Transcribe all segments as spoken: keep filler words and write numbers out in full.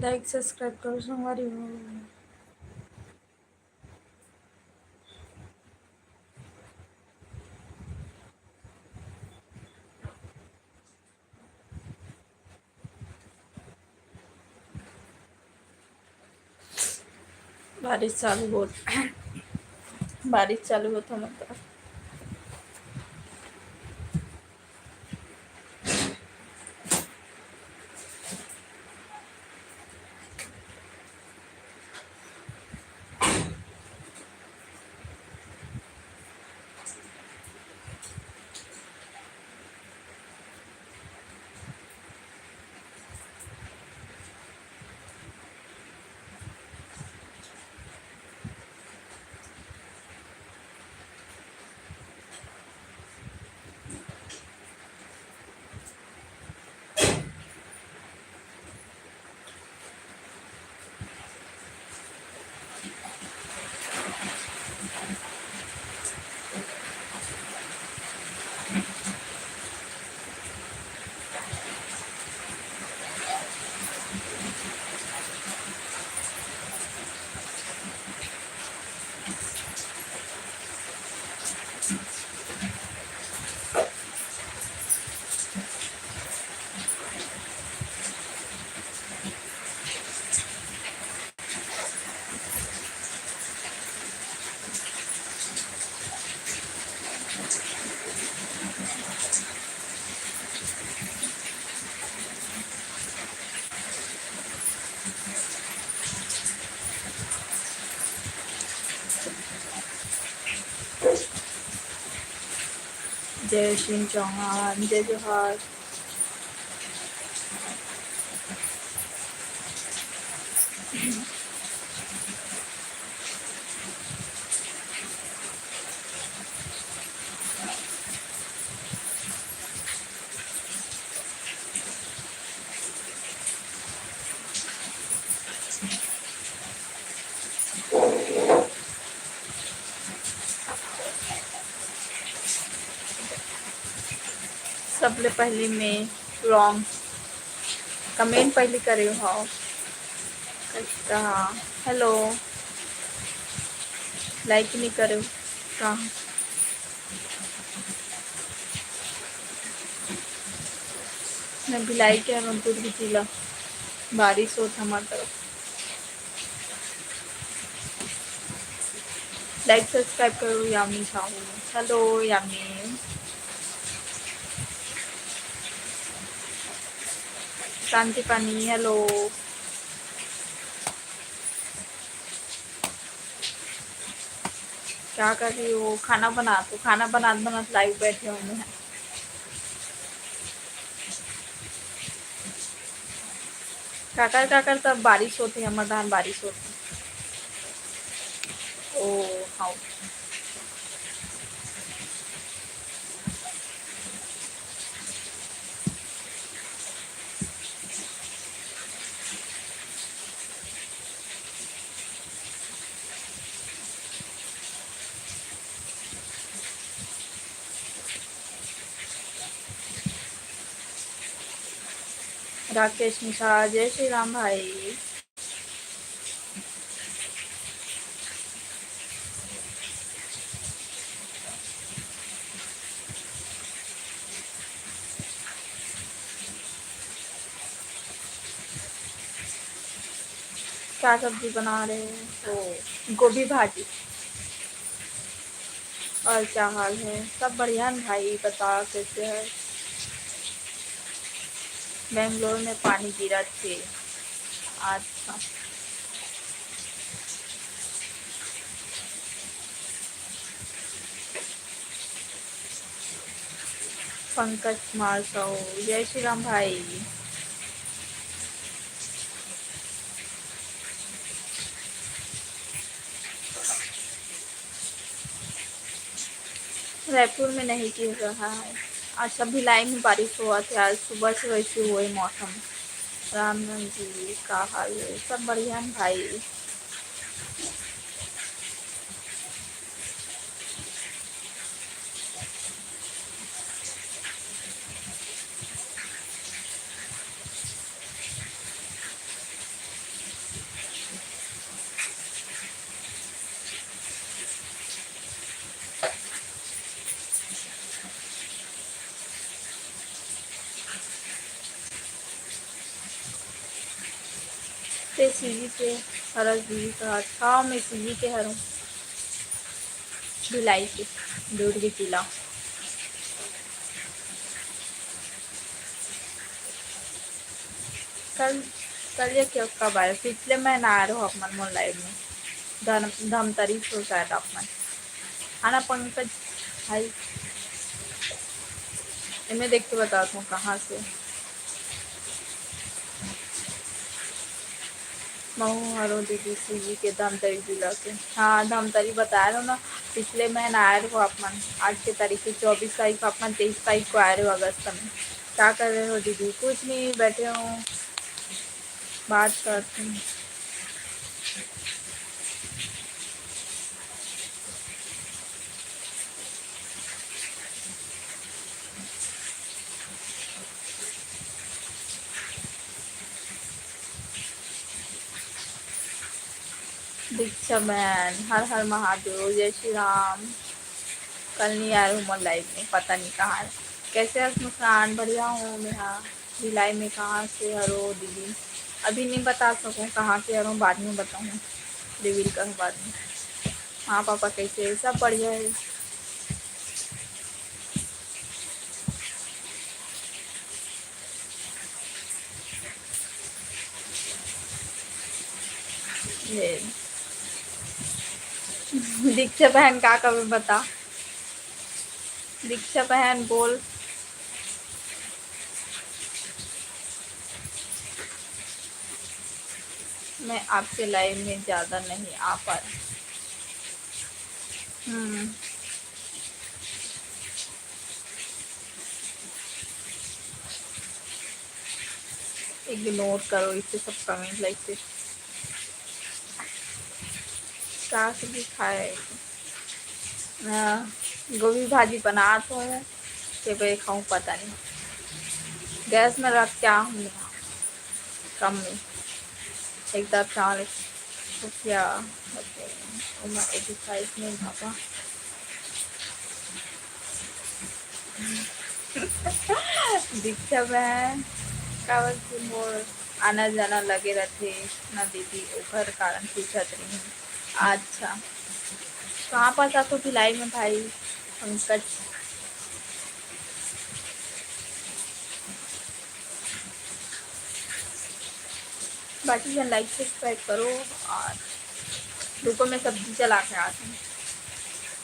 Like subscribe करो संगवारी हो। बारिश चालू होत, बारिश चालू होत हमर तरफ। जय सिंह चौहान, जय जोहार। सबले पहली मैं wrong comment पहली करे हव। कहा hello, like नहीं करे कहा। मैं भिलाई के हरौं, दूर बिजली ला बारिश होत हमर तरफ। Like subscribe करो यामी साहू। Hello यामी। शांति पानी hello। क्या कर रही हो? खाना बना, तो खाना बनात बनात live बैठे हूँ मैं। काकर काकर तब बारिश होथे, हमर धान बारिश होथे। ओ हाँ। राकेश मिश्रा, जय श्री राम भाई। क्या सब्जी बना रहे हैं? ओ, गोभी भाजी। और क्या हाल है? सब बढ़िया न भाई, बता कैसे है? बेंगलोर में पानी गिरा थे। अच्छा। पंकज कुमार साहू, जय श्री राम भाई। रायपुर में नहीं गिर रहा है। अच्छा, भिलाई में बारिश होवत हे, आज सुबह से वैसे हुए मौसम। राम राम जी, का हाल है? सब बढ़िया है भाई। सीजी के हरस दीदी का, हाँ, मैं सीजी के हरौं, भिलाई के, दूध के चूल्हा। कल, कल या कब आए? पिछले महीना आए रहो आप मन मोर live में। धन-, धमतरी से शायद आप मन। आना पंकज भाई, एमे देख के बतावत हूँ कहाँ से। महू हरो दीदी सीजी के धमतरी जिला से। हाँ, धमतरी बताए रहो ना, पिछले महीना आए रहो आप मन। आज के तारीख है चौबीस तारीख, आप मन तेईस तारीख को आए रहो अगस्त में। क्या कर रहे हो दीदी? कुछ नहीं, बैठे हूँ, बात करते हैं। दीक्षा बहन, हर हर महादेव, जय श्री राम। कल नहीं आए हो मोर live में, पता नहीं कहाँ है। कैसे हस मुस्कान? बढ़िया हूँ मैं, हाँ। भिलाई में कहाँ से हरो दीदी? अभी नहीं बता सकूँ कहाँ के हरो, बाद में बताऊँ, reveal करूँ बाद में। हाँ पापा, कैसे है? सब बढ़िया है। ये दीक्षा बहन का कभी बता, दीक्षा बहन बोल। मैं आपके live में ज़्यादा नहीं आ पा रही। हम्म। Ignore करो इसे सब comment like से। का सब्जी खाए? अ, गोभी भाजी बनात हूँ, के बे खाऊँ पता नहीं। गैस में रख के आहूँ यहाँ, कम में। एक दाब चावल, तो क्या, ओके, ओमा eighty five में पापा। दीक्षा बहन, काबर कि मोर आना जाना लगे रथे ना दीदी, ओकर कारण पूछत रही। अच्छा, कहाँ पास आथो भिलाई में भाई पंकज? बाकी जन like subscribe करो और रुको, मैं सब्जी चला के आती हूँ,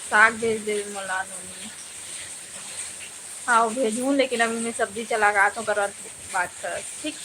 साग भेज दे मोला नोनी। हाँ, वो भेजूँ, लेकिन अभी मैं सब्जी चला के आती हूँ, करत बात करत, ठीक।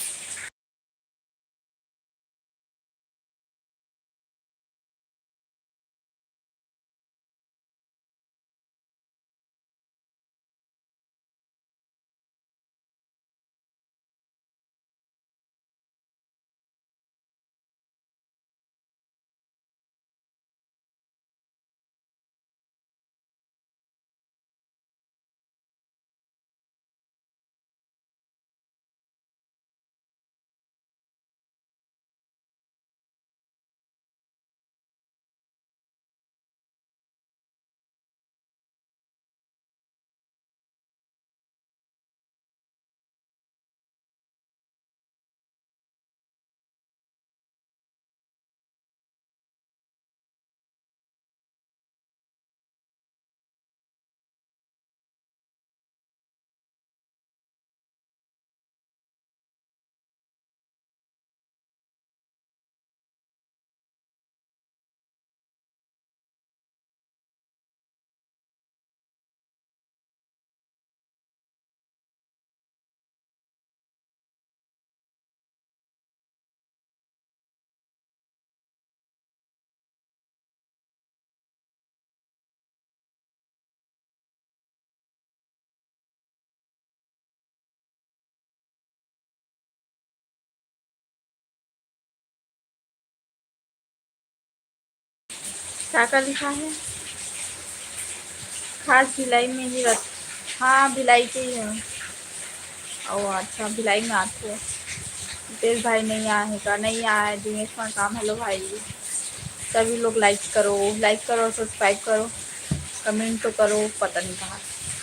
का का लिखा है? खास भिलाई में ही रह-, हाँ, भिलाई के ही है। ओ अच्छा, भिलाई में आते हैं। रितेश भाई नहीं आए हैं का? नहीं आए, दिनेश मकाम, hello भाई। सभी लोग like करो, like करो, subscribe करो, comment तो करो। पता नहीं कहाँ,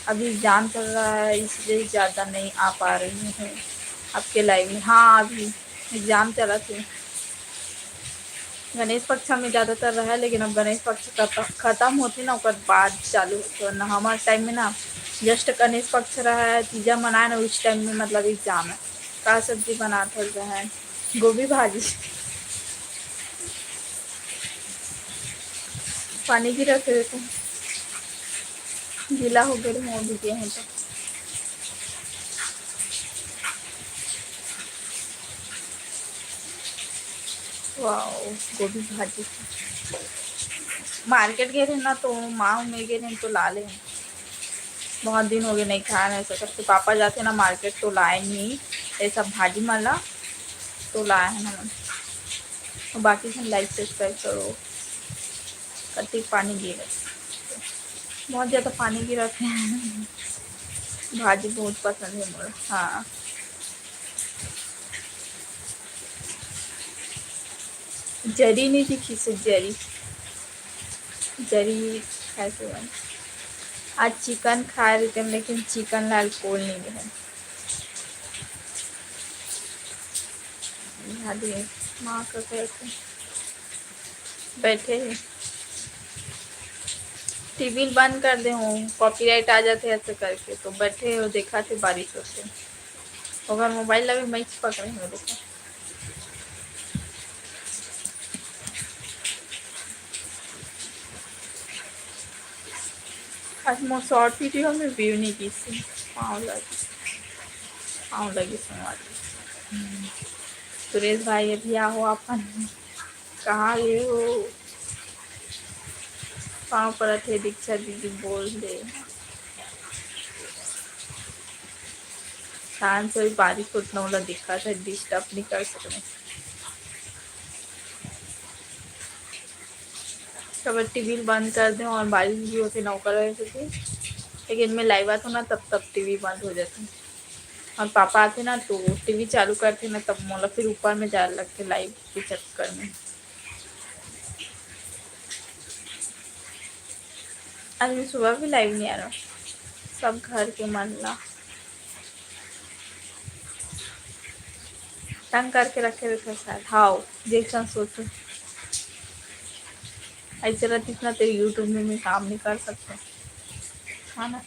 अभी exam चल रहा है, इसलिए ज़्यादा नहीं आ पा रही हूँ आपके live में। हाँ, अभी exam चलत हे। गणेश पक्ष में ज़्यादातर रहा है, लेकिन अब गणेश पक्ष खत-, खत्म होती ना, ओकर बाद चालू होती। वरना हमारे टाइम में ना, जस्ट गणेश पक्ष रहा है, तीजा मनाए ना, उस टाइम में मतलब एग्जाम है। का सब्जी बनात हस बहन? गोभी भाजी। पानी गिरत हे, देखो, गीला हो गए, मुँह भीगे हैं तो। वाओ, गोभी भाजी। मार्केट गए रहे ना, तो माँ में गए रहे तो ला ले। बहुत दिन हो गए नहीं खाया, नहीं सकत। तो पापा जाते ना मार्केट, तो लाए नहीं, ये सब भाजी माला तो लाए हैं हम। और बाकी सब लाइक सब्सक्राइब करो। कति पानी गिरे, बहुत ज़्यादा पानी गिरत हे। भाजी बहुत पसंद है मोला। हाँ, जरी नहीं दिखी से जरी, जरी खाए से बन। आज चिकन खाए रहितेन, लेकिन चिकन ला कोल नहीं रहे। यहाँ दे माँ का कहते बैठे हैं। टीवी बंद कर दे हूँ, कॉपीराइट आ जाते ऐसे करके, तो बैठे हो, देखा थे बारिश होते। ओकर मोबाइल ला भी मैं पकड़े हूँ, देखो। आज मोर शॉर्ट वीडियो में व्यू नहीं गिस, पाँव लगी, पाँव लगी संगवारी। सुरेश भाई, अभी आओ अपन, कहाँ गए हो? पाँव परत हे दीक्षा दीदी, बोल दे। शांत से बारिश होत ना, ओला दिक्कत है, डिस्टर्ब नहीं कर सकते। कब टीवी बंद कर दे और बारिश भी होते ना, ओकर वजह से। लेकिन मैं लाइव आते ना, तब तब टीवी बंद हो जाते। और पापा आते ना, तो टीवी चालू करते ना, तब मोला फिर ऊपर में जाए लगते लाइव के चक्कर में। आज मैं सुबह भी लाइव नहीं आ रहा, सब घर के मन ला तंग करके रखे रहते शायद। हाँ, जैसन सोचो, ऐसे रहती इतना तेरे YouTube में मैं काम नहीं कर सकता, है ना?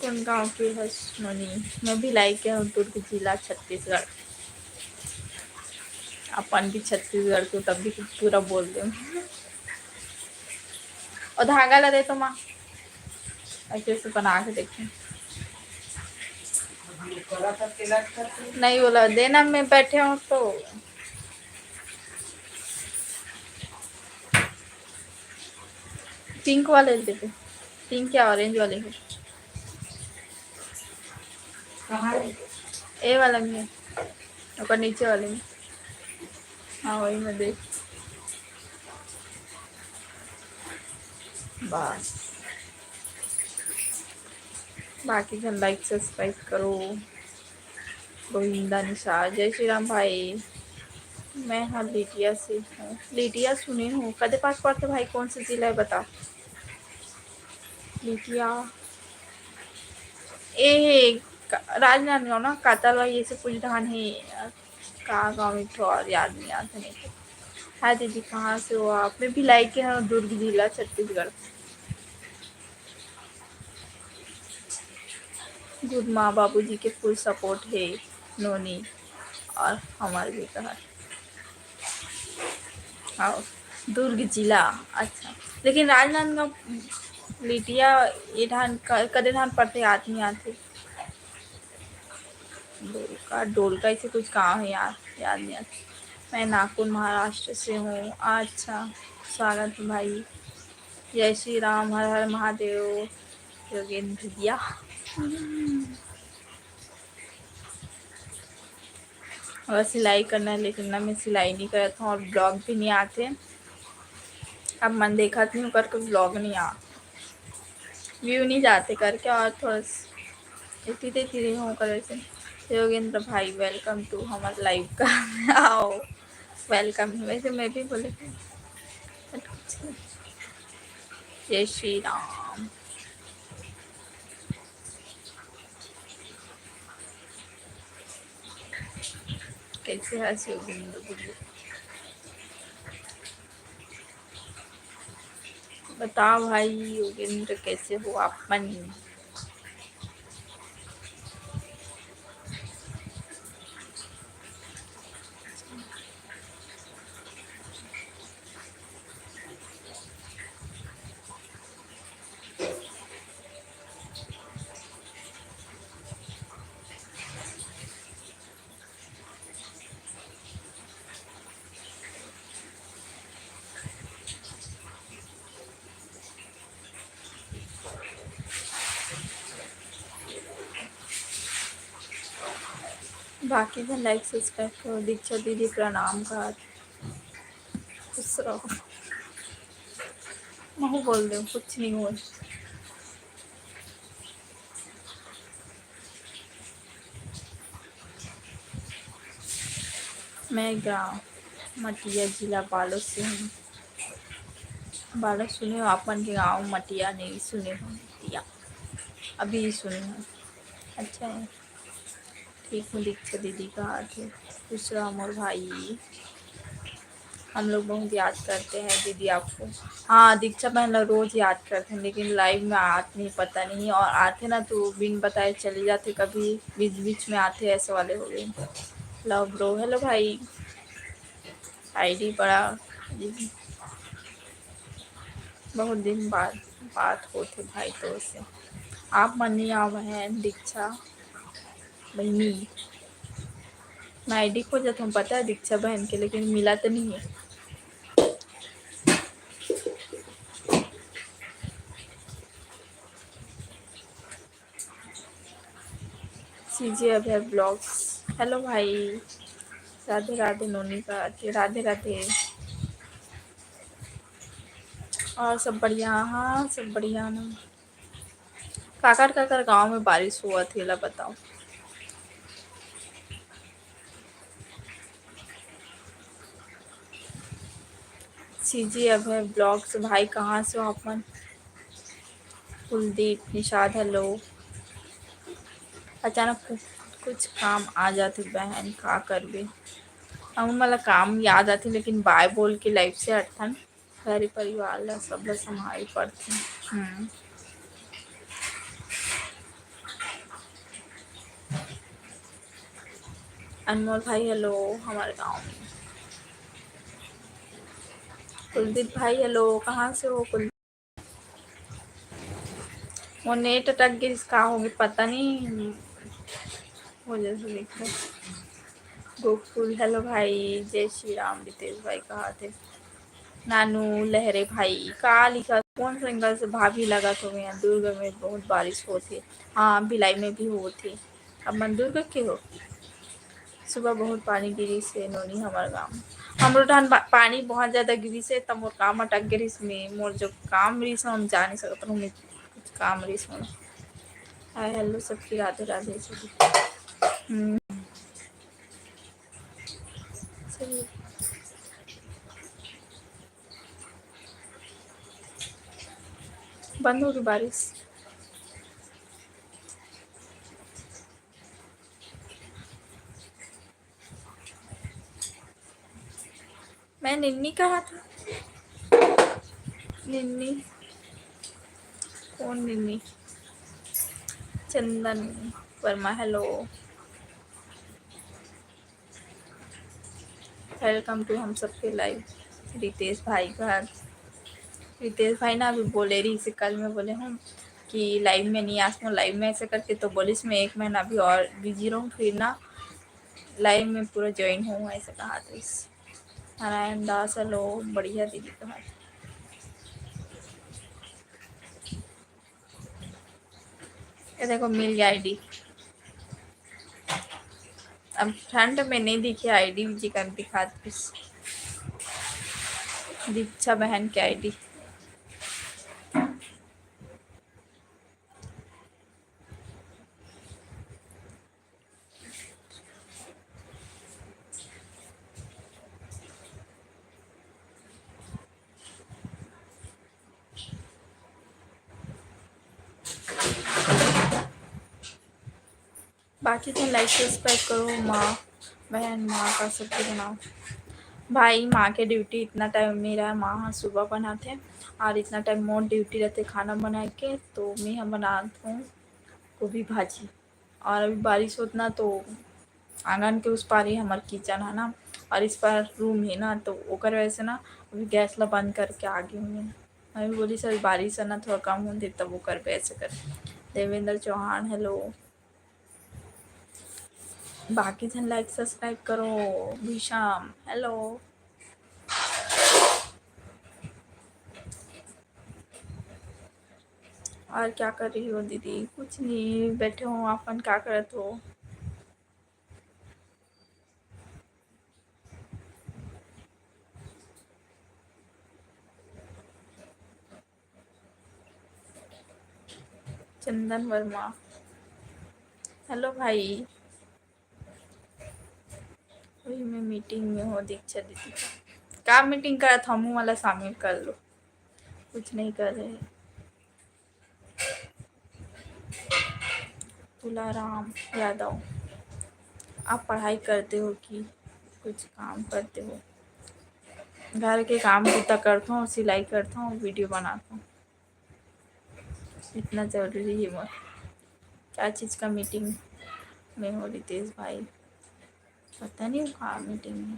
कौन गांव के हस नोनी? मैं भी लाइक के हूँ, दुर्ग जिला, छत्तीसगढ़। अपन भी छत्तीसगढ़ के, तब भी पूरा बोल दे। और धागा ला दे तो माँ, ऐसे ऐसे बना के देखें। नहीं बोला देना, मैं बैठे हूँ तो। पिंक वाले ले दे, पिंक या ऑरेंज वाले हो? कहाँ है? ए वाला में, ओकर नीचे वाले में। हाँ, वही में देख। बस, बाकी झन लाइक सब्सक्राइब करो। गोविंदा निषाद, जय श्री राम भाई। मैं हाँ लिटिया से हूँ। लिटिया सुने हूँ, कदे पास पड़ते भाई, कौन से जिला है बता? लिटिया, ए, का-, राजनांदगांव ना, कातलवा, ये से कुछ धान है यार। का गाँव में तो और याद नहीं आता नहीं तो। हाँ दीदी, कहाँ से हो आप? मैं भिलाई के हूँ, दुर्ग जिला, छत्तीसगढ़। गुड माँ बाबूजी के फुल सपोर्ट है नोनी, और हमारे भी कहा। हाँ, दुर्ग जिला। अच्छा, लेकिन राजनांदगांव लिटिया ये धान क-, कदे धान पड़ते याद नहीं आते। डोलका, डोलका ऐसे कुछ गाँव है यार, याद नहीं आता। मैं नागपुर महाराष्ट्र से हूँ। अच्छा, स्वागत है भाई। जय श्री राम, हर हर महादेव। योगेंद्र भैया। और सिलाई करना है, लेकिन ना मैं सिलाई नहीं करत हूँ और ब्लॉग भी नहीं आते। अब मन देखत नहीं हूँ करके ब्लॉग नहीं आ, व्यू नहीं जाते करके, और थोड़ा सा इतनी देती रही हूँ कर वैसे। योगेंद्र भाई, welcome to हमारे लाइव का। आओ, वेलकम। वैसे मैं भी बोले थे। जय श्री राम। कैसे हस योगेंद्र बोलिए? बताओ भाई योगेंद्र, कैसे हो आप मन? बाकी झन like subscribe करो। दीक्षा दीदी प्रणाम का। खुश रहो। महू बोल दे, कुछ नहीं हो। मैं गाँव मटिया, जिला बालोद से हूँ। बालोद सुने हो? आप मन के गाँव मटिया नहीं सुने हो? मटिया अभी सुने हो। अच्छा है, ठीक हूँ दीक्षा दीदी, कहा थे खुश रहो मोर भाई। हम लोग बहुत याद करते हैं दीदी आपको। हाँ, दीक्षा बहन ला रोज याद करते हैं, लेकिन live में आत नहीं, पता नहीं, और आते ना तो बिन बताए चले जाते, कभी बीच बीच में आते, ऐसे वाले हो गए। Love bro, hello भाई। ID बड़ा, बहुत दिन बाद बात होते भाई तो से। आप मन नहीं आवे हैं दीक्षा बहनी। मैं ID खोजत हूँ, पता है दीक्षा बहन के, लेकिन मिला तो नहीं है। सीजे अभय vlogs, hello भाई, राधे राधे नोनी का, राधे राधे। और सब बढ़िया? हाँ, सब बढ़िया ना। काकर काकर गांव में बारिश हुआ थी ला बताओ। सीजी अभय vlogs भाई, कहाँ से हो आप मन? कुलदीप निषाद, hello। अचानक कु-, कुछ काम आ जाथे बहन, का करबे? हमन मन ला काम याद आथे, लेकिन bye बोल के live से हटथन। घर परिवार ला, सब ला संभाले पड़थे। हम्म। अनमोल भाई, hello, हमारे गांव में। कुलदीप भाई, hello, कहाँ से हो कुलदीप? मोर net अटक गिस, का होगे पता नहीं। हो जैसे देखो। गोकुल, hello भाई, जय श्री राम। रितेश भाई कहा थे। नानू लहरे भाई, का लिखा? कौन सिंगल से भाभी लगत हो गया? दुर्ग में बहुत बारिश होथे। हाँ, भिलाई में भी होथे। अब मन दुर्ग के हो। सुबह बहुत पानी गिरिस हे नोनी हमर गांव। हमरो डहन बा-, पानी बहुत ज्यादा गिरिस हे, त मोर काम अटक गिरिस। मैं, मोर जो काम रिस, हम जा नहीं सकत रहूं, मैं कुछ काम रिस मोला। हाय, hello सबकी, राधे राधे सभी। हम्म। चलिए। बंद होगी बारिश। मैं निन्नी कहा था। निन्नी? कौन निन्नी? चंदन वर्मा, hello। Welcome to हम सबके live। रितेश भाई घर, रितेश भाई ना अभी बोले रहिस हे, कल मैं बोले हूँ कि live में नहीं आस, मोर live में ऐसे करके, तो बोलिस मैं एक महीना अभी और busy रहूँ, फिर ना live में पूरा join हूँ, ऐसे कहा थे। नारायण दास, hello, बढ़िया दीदी कहा। ये देखो, मिल गया ID। अब ठंड में नहीं दिखे ID, जी कर दिखा दीस। दीक्षा बहन के ID। बाकी झन like subscribe करो माँ। बहन, माँ का सब्जी बनाओ। भाई, माँ के ड्यूटी इतना टाइम नहीं रहा, माँ ह सुबह बनाथे और इतना टाइम मोर ड्यूटी रहथे खाना बनाए के, तो मैं ह बनात हूँ गोभी भाजी। और अभी बारिश होत ना, तो आंगन के उस पार ही हमार किचन है ना, और इस पार रूम है ना, तो ओकर वजह से ना अभी गैस ला बंद करके आ गई हूँ मैं। मैं भी बोली सर बारिश है ना, थोड़ा कम होते तब वो कर पे ऐसे कर। देवेंद्र चौहान, हेलो। बाकी झन लाइक सब्सक्राइब करो। भीषम, हेलो। और क्या कर रही हो दीदी? कुछ नहीं, बैठे हो। अपन क्या करत हो? चंदन वर्मा, हेलो भाई। वही मैं मीटिंग में हो दीक्षा दीदी का। का मीटिंग करत, हमू वाला शामिल कर लो। कुछ नहीं कर रहे। तुलाराम यादव, आप पढ़ाई करते हो कि कुछ काम करते हो? घर के काम बुता करता हूँ, सिलाई करता हूँ, वीडियो बनाता हूँ। इतना जरूरी है वो। क्या चीज़ का मीटिंग में हो रितेश भाई? पता नहीं का मीटिंग में।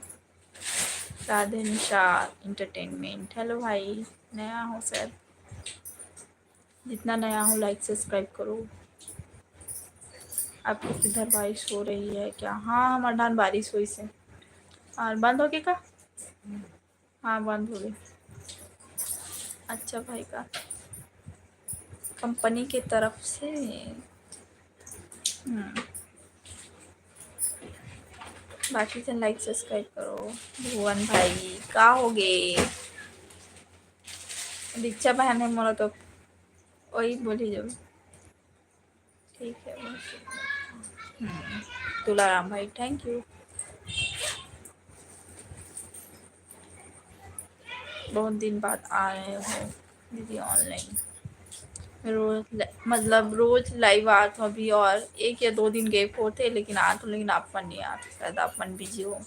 राधे निशा एंटरटेनमेंट, हेलो भाई, नया हो सर। जितना नया हो लाइक सब्सक्राइब करो। आपके किधर बारिश हो रही है क्या? हाँ, हमारे धान बारिश हुई से। और बंद हो गई का? हाँ, बंद हो गई। अच्छा भाई का कंपनी के तरफ से। हम्म। बाकी से लाइक सब्सक्राइब करो। भुवन भाई, का हो गे? दीक्षा बहन है मोला तो वही बोली जब। ठीक है, बस। हम्म, तुलाराम भाई, थैंक यू। बहुत दिन बाद आ रहे हो दीदी ऑनलाइन। रोज ल-, मतलब रोज लाइव आत हो अभी, और एक या दो दिन गैप होते, लेकिन आत हो, लेकिन आप मन नहीं आते, शायद आप मन बिजी हो।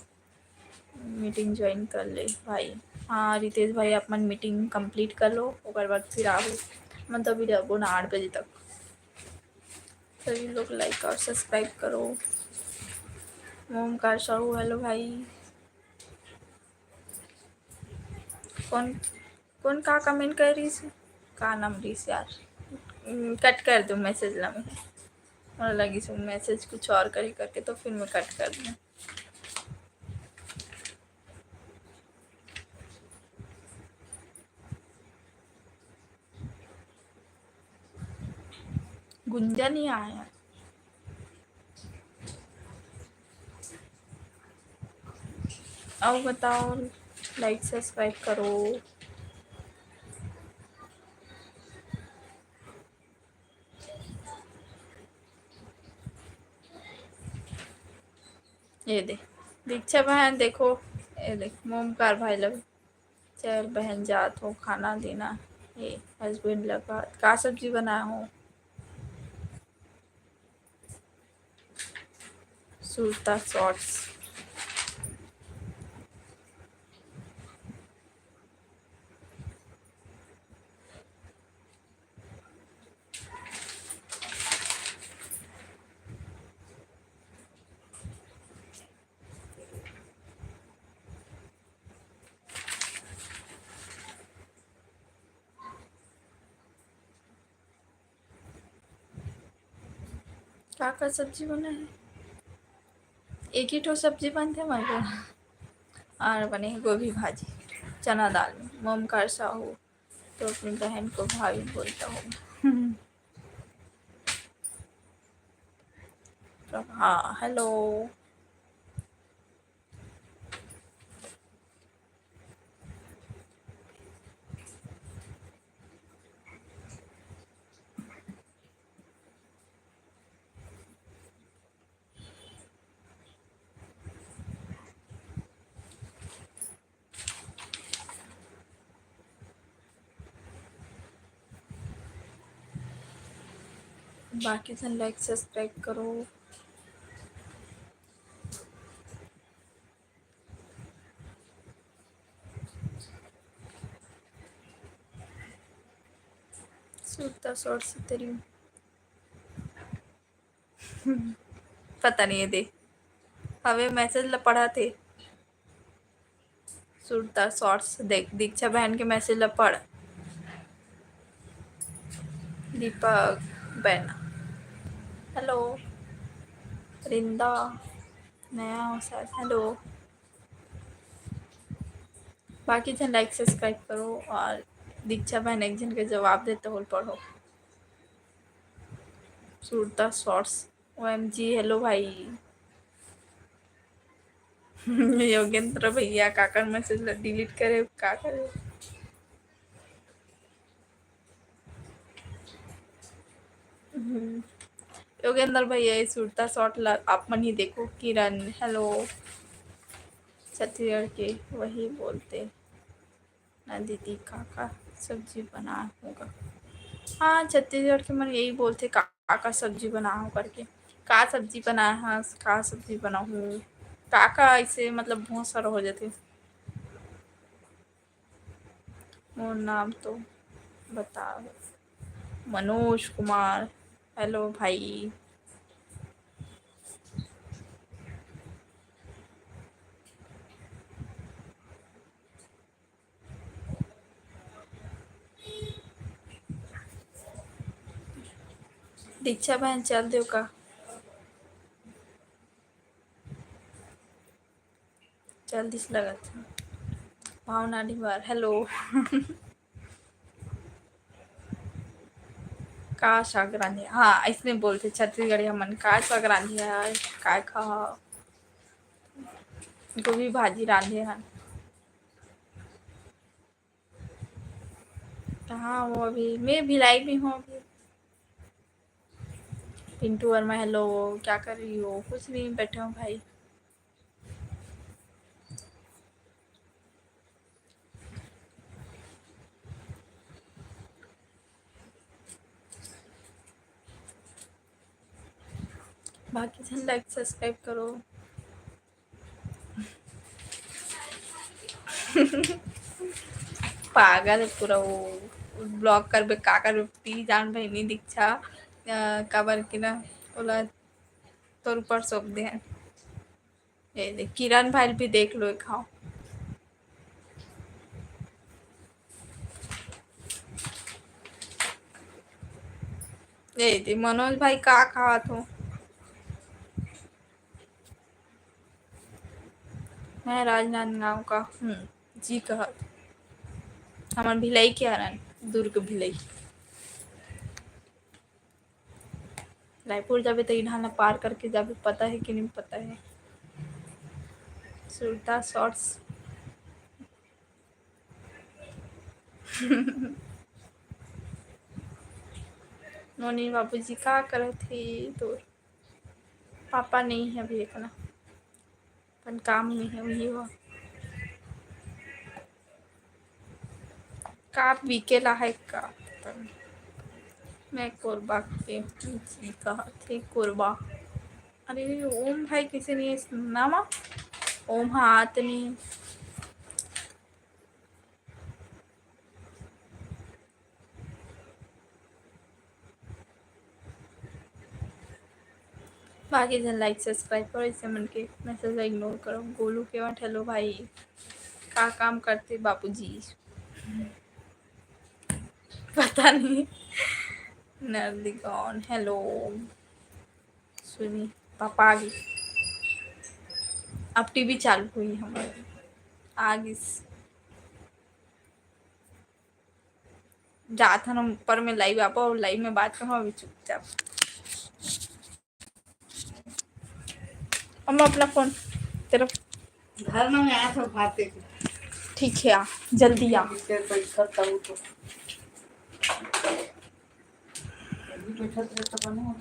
मीटिंग ज्वाइन कर ले भाई। हाँ रितेश भाई, आप मन मीटिंग कंप्लीट कर लो, ओकर बाद फिर आओ। मैं तो अभी लगो ना आठ बजे तक। सभी लोग लाइक और सब्सक्राइब करो। ओमकार साहू, हेलो भाई। कौन, कौन का कमेंट कर रही है? का नाम रही यार? हम्म, कट कर दूँ मैसेज ला मैं। मोला लगी सो मैसेज कुछ और करे करके, तो फिर मैं कट कर दूँ। गुंजा नहीं आया। आओ बताओ, लाइक सब्सक्राइब करो। ये दे दीक्षा बहन, देखो, ये देख मोमकार भाई लोग। चल बहन, जात हो खाना देना। ये हस्बैंड लगा, का सब्जी बनाया हो? सुरता शॉर्ट्स। का का सब्जी बना है? एक ही ठो सब्जी बनथे हमारे घर। और बने है गोभी भाजी, चना दाल में, ममकार साहू। तो अपनी बहन को भाभी बोलता हूँ। प्रभा, हेलो। बाकी झन लाइक सब्सक्राइब करो। शॉर्ट्स तेरी। पता नहीं है, देख, हवे मैसेज ला पढ़ा थे। सुरता शॉर्ट्स देख, दीक्षा बहन के मैसेज ला पढ़। दीपक बहन, हेलो। रिंदा, नया हो शायद, हेलो। बाकी झन लाइक सब्सक्राइब करो और दीक्षा बहन एक झन के जवाब देते हुए पढ़ो। सुरता shorts, O M G, hello भाई। योगेंद्र भैया, काकर मैसेज ला डिलीट करे, का करे? हम्म। योगेंद्र भैया, ये सुरता शॉर्ट ला आप मन ही देखो। किरण, हेलो। छत्तीसगढ़ के वही बोलते ना दीदी, का का सब्जी बना होगा? हाँ, छत्तीसगढ़ के मन यही बोलते, का का सब्जी बना हो करके। का सब्जी बनाए हस, का सब्जी बनाहूँ, का का ऐसे, मतलब, बहुत सारा हो जाते। मोर नाम तो बताओ। मनोज कुमार, हेलो भाई। दीक्षा बहन, चल देव का? चल दिस लगत हे। भावना डिहवार, हेलो। का साग रांधे? हाँ, अइसने बोलथे छत्तीसगढ़िया मन, का साग रांधे हस, काय खा? गोभी भाजी रांधे हन। कहाँ हो अभी? मैं भिलाई में हूँ अभी। पिंटू वर्मा, हेलो, क्या कर रही हो? कुछ नहीं, बैठे हूँ भाई। बाकी झन लाइक सब्सक्राइब करो। पागल हे पूरा वो, ब्लॉक करबे का करबे, पी जान बहिनी दीक्षा, अ, काबर कि ना ओला तोर ऊपर सौंप दे हे। ये देख, किरण भाई भी देख लो एक, हाँ। ये दे, मनोज भाई का खात हो? मैं राजनांदगांव का हूँ जी कहत। हमन भिलाई के हरन, दुर्ग भिलाई। रायपुर जाबे त इन्हा ला पार करके जाबे, पता है कि नहीं पता है? सुरता शॉर्ट्स। नोनी बाबूजी का करत हे तोर? पापा नहीं है अभी, एकना अपन काम में है, वही हो। का बिकेला है का? मैं कोरबा के हूँ जी, कहा थे कोरबा। अरे ओम भाई किसे नहीं सुनना मा? ओम हाथ नहीं। बाकी झन लाइक सब्सक्राइब करो, इसे मन के मैसेज ला इग्नोर करो। गोलू केवट, हेलो भाई, का काम करते बाबूजी? पता नहीं। नर्दिकौन, हेलो। सुनी, पापा आ गई। अब टीवी चालू हुई हमारी, आ गई। जात हन ऊपर में लाइव, आप और लाइव में बात करो अभी चुपचाप। हम अपना फोन तेरा घर में आया था भात लेके। ठीक है, आ, जल्दी आ। फिर बैठा था वो तो। अभी बैठा तो बना।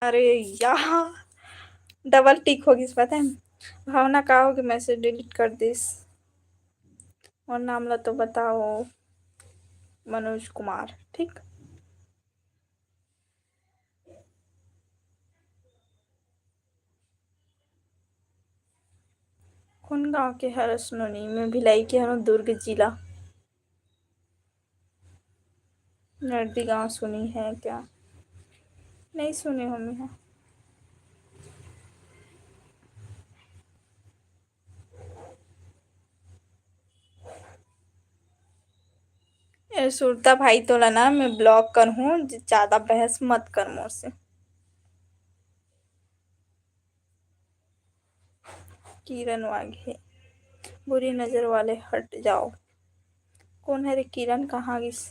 अरे यार, डबल टिक हो गिस, पता है? भावना का हो गया, मैसेज डिलीट कर दिस। और नाम ला तो बताओ, मनोज कुमार, ठीक? कौन गांव के हरस नोनी? मैं भिलाई के हरों, दुर्ग जिला। नर्दी गांव सुनी है क्या? नहीं सुने हो मैं। ए सुरता भाई, तोला ना मैं ब्लॉक कर हूँ, ज-, ज्यादा बहस मत कर मोर से। किरण वाघे, बुरी नजर वाले हट जाओ। कौन है रे किरण, कहाँ गिस?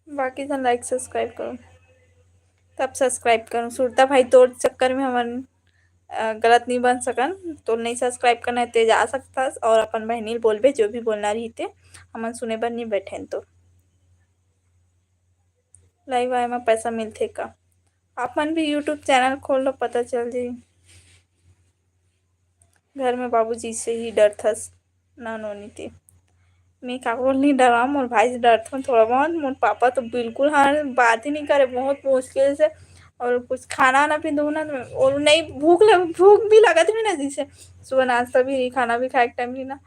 बाकी जन लाइक सब्सक्राइब करो, तब सब्सक्राइब करो। सुरता भाई, तोर चक्कर में हमन, अ, गलत नहीं बन सकन। तो नहीं सब्सक्राइब करना है, ते जा सकता और अपन बहनी ल बोलबे, जो भी बोलना रही ते, हमन सुने बर नहीं बैठे तो। लाइव आए में पैसा मिलथे का? आप मन भी YouTube चैनल खोल लो, पता चल जाई। घर में बाबूजी से ही डरथस ना नोनी ते। मैं काकरो नहीं डराम, मोर भाई से डरथन थोड़ा बहुत। मोर पापा तो बिल्कुल हाँ बात ही नहीं करे, बहुत मुश्किल से। और कुछ खाना ना भी दो ना, और नहीं भूख लग, भूख भी लगत नहीं ना, जैसे सुबह नाश्ता भी नहीं, खाना भी खाए के टाइम नहीं ना।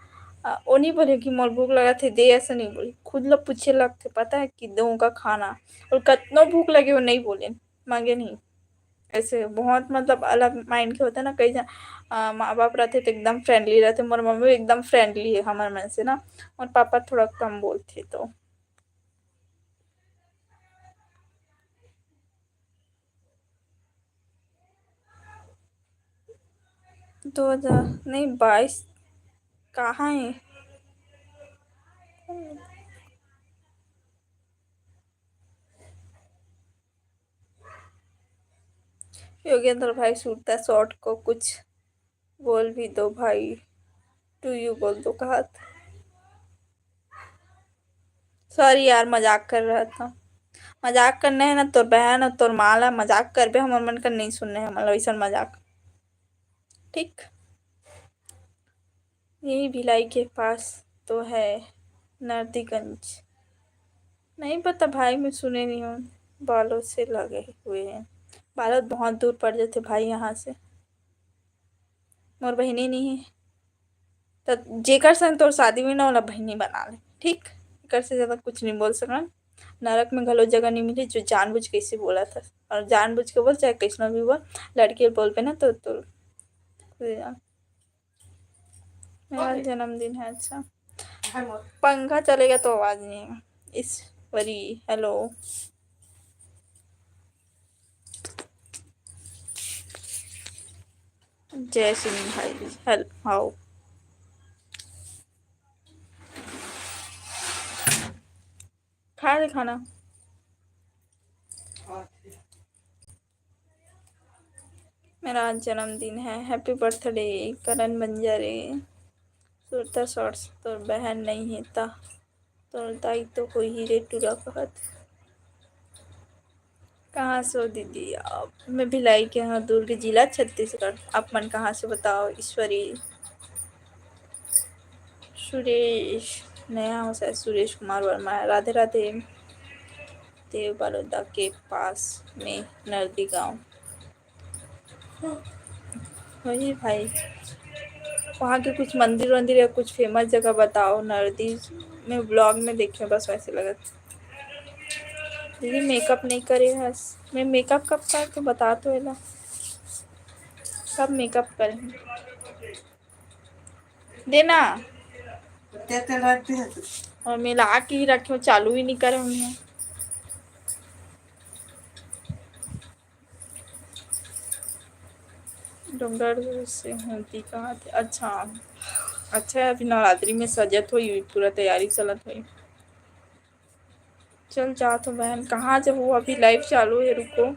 अ, वो नहीं बोले कि मोर भूख लगत है, दे, ऐसे नहीं बोले। खुद ला पूछे लगथे, पता है, कि दो का खाना। और कतनो भूख लगे, वो नहीं बोले, मांगे नहीं। ऐसे बहुत, मतलब, अलग माइंड के होते ना कई जन। अ, माँ बाप रहते तो एकदम फ्रेंडली रहते। मोर मम्मी एकदम फ्रेंडली है हमर मन से ना। मोर पापा थोड़ा कम बोलते तो। दो हज़ार नहीं, बाईस कहाँ है? योगेंद्र भाई, सुरता शॉर्ट को कुछ बोल भी दो भाई, टू यू बोल दो कहत। सॉरी यार, मजाक कर रहा था। मजाक करना है ना, तोर बहन और तोर माँ ला मजाक करबे, हमर मन का नहीं सुनना है, हमन ला वैसन मजाक। ठीक, यही भिलाई के पास तो है नरदीगंज। नहीं पता भाई, मैं सुने नहीं हूँ। बालोद से लगे हुए हैं। बालोद बहुत दूर पड़ जाते भाई यहाँ से। मोर बहिनी नहीं है, त जेकर संग तोर शादी हुई ना, ओला बहिनी बना ले, ठीक? एकर से ज्यादा कुछ नहीं बोल सकन। नरक में घलो जगह नहीं मिली, जो जानबूझ के इसे बोला था। और जानबूझ के बोल, चाहे कैसनो भी बोल, लड़की बोलबे ना, तो, तो मेरा जन्मदिन है। अच्छा, पंखा चलेगा तो आवाज नहीं आएगा। ईश्वरी, हेलो। जय सिंह भाई, हेलो, आओ। खा ले खाना। मेरा आज जन्मदिन है, हैप्पी बर्थडे करण बंजारे। सुरता शॉर्ट्स, तोर बहन नहीं है ता, तोर दाई तो कोई हीरे टूरा कहत। कहाँ से हो दीदी आप? मैं भिलाई के हूँ, दुर्ग जिला, छत्तीसगढ़। आप मन कहाँ से बताओ? ईश्वरी, सुरेश, नया हो शायद, सुरेश कुमार वर्मा है। राधे राधे। देव बड़ौदा के पास में नरदी गांव। वही भाई, वहाँ के कुछ मंदिर वंदिर या कुछ फेमस जगह बताओ। नरदी में ब्लॉग में देखे, बस वैसे लगत। दीदी मेकअप नहीं करे हस। मैं मेकअप कब कर तो बता तो एला, कब मेकअप करे? देना। ते तेल रख दे तू। और मिला के ही रखे हो, चालू ही नहीं करे हुए हैं। डोंगरगढ़ से होती कहाँ थे? अच्छा, अच्छा, अभी नवरात्रि में सजत होई, पूरा तैयारी चलत होई। चल जा तो बहन, कहाँ जब वो अभी लाइव चालू है, रुको।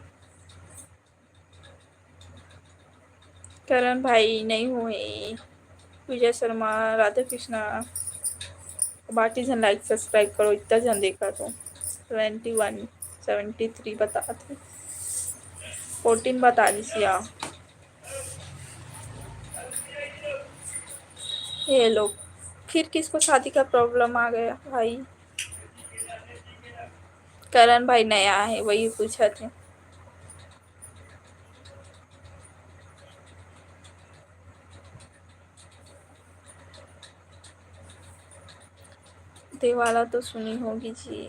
करण भाई नहीं हुए, विजय शर्मा, राधा कृष्णा, बाकी जन लाइक सब्सक्राइब करो, इतना जन देखा तो। सेवेंटी वन, सेवेंटी थ्री बता थे, फोर्टीन बता दीस या। ये लोग, फिर किसको शादी का प्रॉब्लम आ गया भाई? करण भाई नया है, वही पूछा थे। दे वाला तो सुनी होगी जी,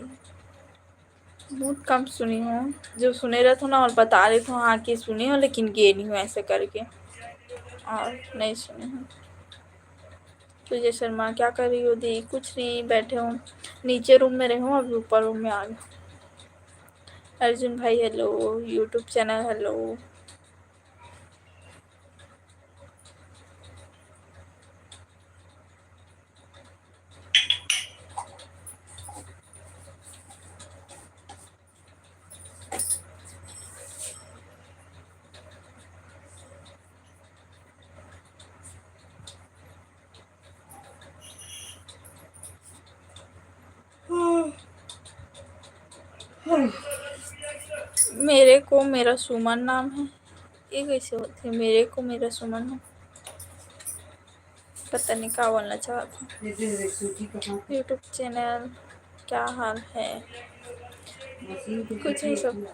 बहुत कम सुनी हूँ। जो सुने रहते हो ना और बता देते हो, हाँ, कि सुनी हो, लेकिन गे नहीं हो ऐसे करके, और नहीं सुनी हूँ। तुझे शर्मा, क्या कर रही हो दी? कुछ नहीं, बैठे हूँ, नीचे रूम में रहे हूँ, अभी ऊपर रूम में आ गए। अर्जुन भाई हेलो, YouTube चैनल हेलो। मेरे को मेरा सुमन नाम है। ये कैसे होते हैं? मेरे को मेरा सुमन नाम, पता नहीं क्या बोलना चाहता हूँ। YouTube चैनल क्या हाल है? कुछ नहीं सब।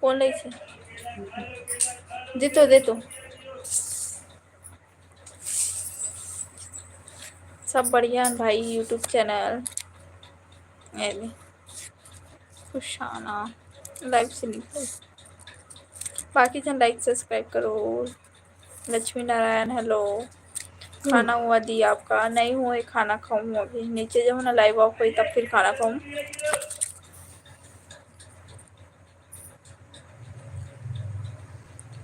कौन रही थी? दे तो, दे तो। सब बढ़िया है भाई, YouTube चैनल। ये ले। कुशाना लाइव से निकल। बाकी जन लाइक सब्सक्राइब करो। लक्ष्मी नारायण हेलो। खाना हुआ दी आपका? नहीं हुआ है, खाना खाऊँ अभी। नीचे जाऊँ ना, लाइव ऑफ हुई तब फिर खाना खाऊँ।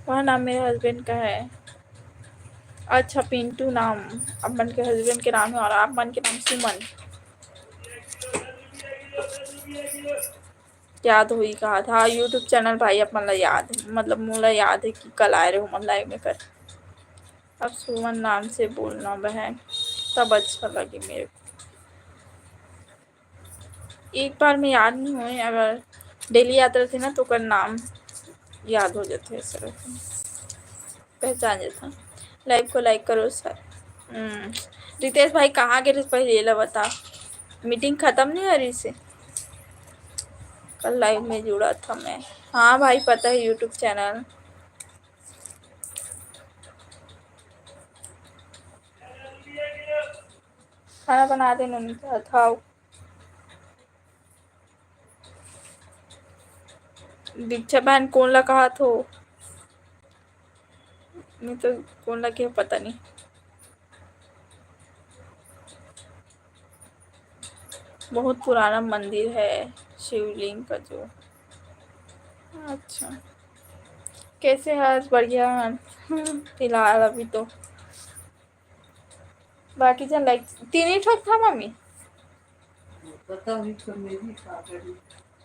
वह नाम मेरे हस्बैंड का है। अच्छा, पिंटू नाम अपन के हस्बैंड के नाम है और आप मन के नाम सुमन। याद होई कहा था YouTube चैनल भाई, अपन ला याद है, मतलब मोला याद है कि कल आए रहे हो मन लाइव में कर। अब सुमन नाम से बोलना बहन, तब अच्छा लगे मेरे को। एक बार में याद नहीं हुए, अगर डेली याद रहते ना तो ओकर नाम याद हो जाते, ऐसा रहता, पहचान जाता। लाइव को लाइक करो सर। हम्म, रितेश भाई कहाँ गे रहिस पहले ये ला बता, मीटिंग खत्म नहीं हो रही से? कल लाइव में जुड़ा था मैं। हाँ भाई, पता है YouTube चैनल। खाना बना दे नोनी, था। दीक्षा बहन कोन ला कहा थो? नहीं तो कोन ला के पता नहीं। बहुत पुराना मंदिर है शिवलिंग का जो। अच्छा, कैसे है आज? बढ़िया है फिलहाल अभी तो। बाकी जन लाइक तीन ही ठोक था मम्मी। पता नहीं तो मेरी का करी।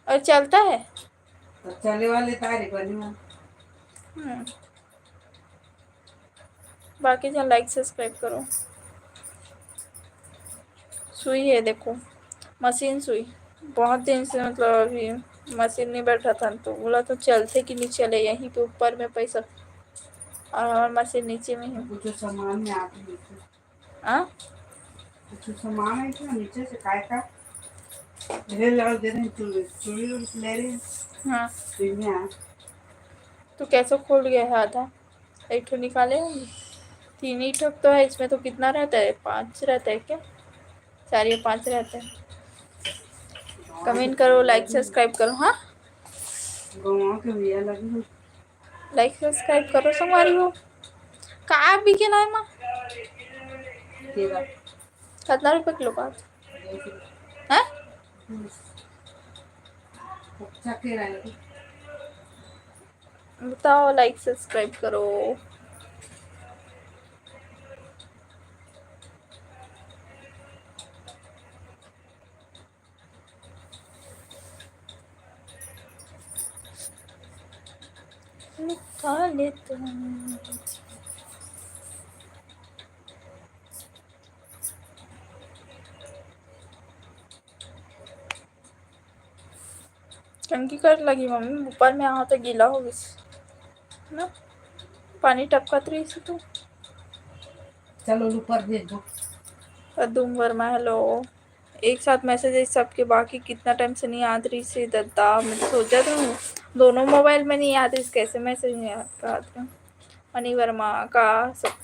और चलता है? तो चले वाले तारे बने वाले। हम्म। बाकी जन लाइक सब्सक्राइब करो। सुई है देखो, मशीन सुई। बहुत दिन से मतलब अभी मशीन नहीं बैठा था तो बोला तो चलते कि नहीं चले, यहीं पे ऊपर में पैसा और हमारा मशीन नीचे में है। कुछ सामान में आप लेते। हाँ? कुछ सामान है क्या नीचे से काय का? ये लाओ, दे रहे हैं चूड़ी, चूड़ी उड़ी ले रहे हैं। हाँ। तो यहाँ। तो कैसे खोल गया है आधा? एक ठो निकाले होंगे। तीन ही ठो तो है, इसमें तो कितना रहता है? पाँच रहता है क्या? चार या पाँच रहता है। कमेंट करो, लाइक सब्सक्राइब करो। हाँ, गाँव के भैया लगे हैं। लाइक सब्सक्राइब करो संगवारी हो। का बिके लाए माँ? तेरह। कितना रुपए किलो का? हैं? अच्छा के रहे। बताओ, लाइक सब्सक्राइब करो। निकाले तुम। टंकी कर लगी मम्मी, ऊपर में आहा तो गीला हो गइस ना, पानी टपकत रहिस तो। चलो ऊपर भेज दो। पदुम वर्मा, हेलो। एक साथ मैसेज है सबके, बाकी कितना टाइम से नहीं आत रहिस हे दद्दा, मैं तो सोचत हूँ दोनों मोबाइल में नहीं आत रहिस, कैसे मैसेज नहीं आत रहिस। मनी वर्मा का सब,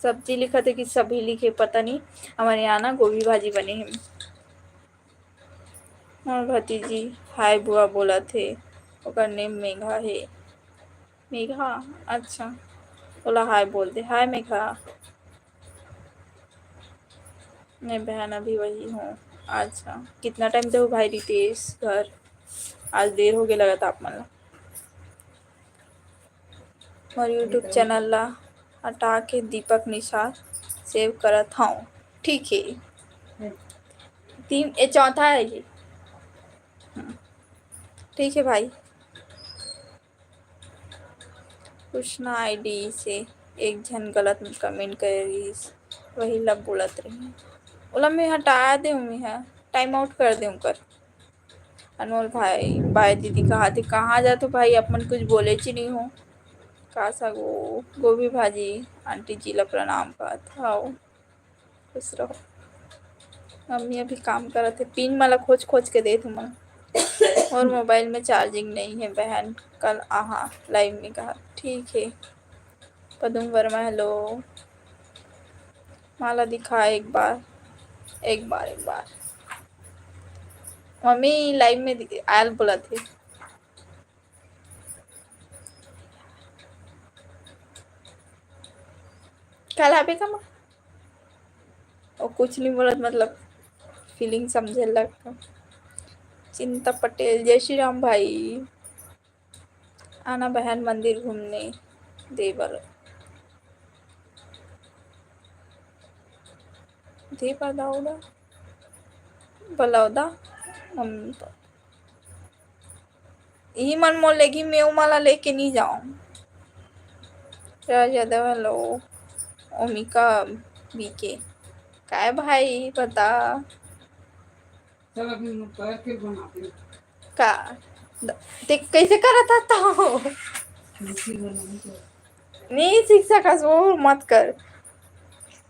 सब्जी लिखत हे कि सभी लिखे, पता नहीं। हमारे यहाँ ना गोभी भाजी बने हे। मोर भतीजी हाय बुआ बोलत हे, ओकर नेम मेघा हे। मेघा, अच्छा, ओला हाय बोल दे। हाय मेघा। मैं बहन अभी वही हूँ। अच्छा, कितना टाइम दे हो भाई रितेश घर? आज देर हो गया लगत आप मन ला। मोर YouTube चैनल ला हटा के दीपक निषाद सेव करत हूँ। ठीक है, तीन, ये चौथा है ये। हम्म, ठीक है भाई। कृष्णा आईडी से एक झन गलत कमेंट करे रहिस, वही ला बोलत रही। ओला मैं हटा दे, मैं टाइम आउट कर दे ओकर। अनमोल भाई, बाय दीदी कहा थे, कहाँ जाते भाई, अपन कुछ बोले ची नहीं हो। का सा गो-, गोभी भाजी, आंटी जी ला प्रणाम कहत हव। खुश रहो। मम्मी अभी काम करत हे, पिन मला खोज खोज के देत हूँ मैं। और मोबाइल में चार्जिंग नहीं है बहन, कल आहा लाइव में कहा। ठीक है। पदुम वर्मा, हेलो। माला दिखा एक बार, एक बार, एक बार। मम्मी लाइव में दि-, आयल बोलत हे। कल आबे का माँ? और कुछ नहीं बोलत, मतलब फीलिंग समझे लगता। चिंता पटेल, जय श्री राम भाई। आना बहन मंदिर घूमने दे बर। दे बर दाऊदा, बलौदा, मम्मी पापा। इही मन मोर लेगी, मैं ओमा ला लेके नहीं जाऊँ। राज यादव, हेलो। ओमिका बीके, काय भाई बता। चल, अभी हम पैर फिर बनाते हैं। का? द-, ते कैसे करत था तो? फिर फिर बनाते हैं। नहीं सीख सकस, वो मत कर।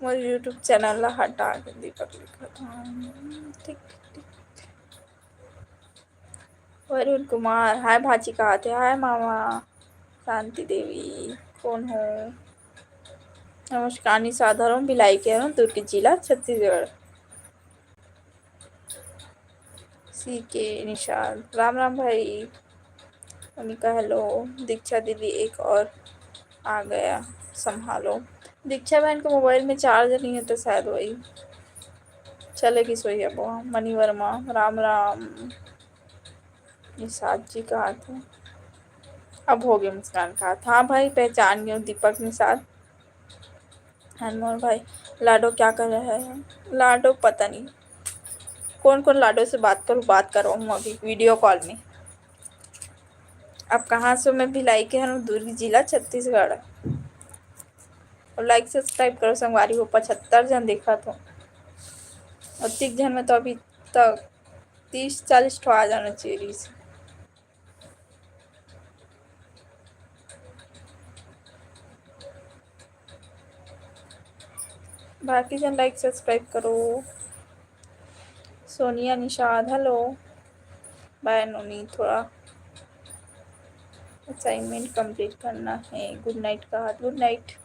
मोर YouTube चैनल ला हटा के दीपक लिखत हूँ। ठीक, ठीक। वरुण कुमार, हाय भाची कहा थे, हाय मामा। शांति देवी, कौन हो? नमस्कार निशा, धर्म भिलाई के हूँ, दुर्ग जिला, छत्तीसगढ़। सी के निषाद, राम राम भाई। अनिका, हेलो। दीक्षा दीदी, एक और आ गया, संभालो। दीक्षा बहन के मोबाइल में चार्ज नहीं है, तो शायद वही चलेगी सोई अब। मणि वर्मा, राम राम। निषाद जी कहा थे, अब हो गए मुस्कान कहा था। हाँ भाई, पहचान गए, दीपक निषाद। अनमोल भाई, लाडो क्या कर रहा है? लाडो पता नहीं कौन कौन लाडो से बात करूँ, बात कर रहा हूँ अभी वीडियो कॉल में। अब कहाँ से मैं भिलाई के हूँ, दुर्ग जिला, छत्तीसगढ़। और लाइक सब्सक्राइब करो संगवारी हो, पचहत्तर जन देखा तो, और तीस जन में तो अभी तक तीस चालीस ठो आ जाना चाहिए रहिस। बाकी जन लाइक सब्सक्राइब करो। सोनिया निषाद, हेलो। बाय नोनी, थोड़ा असाइनमेंट कंप्लीट करना है। गुड नाइट कहा, गुड नाइट।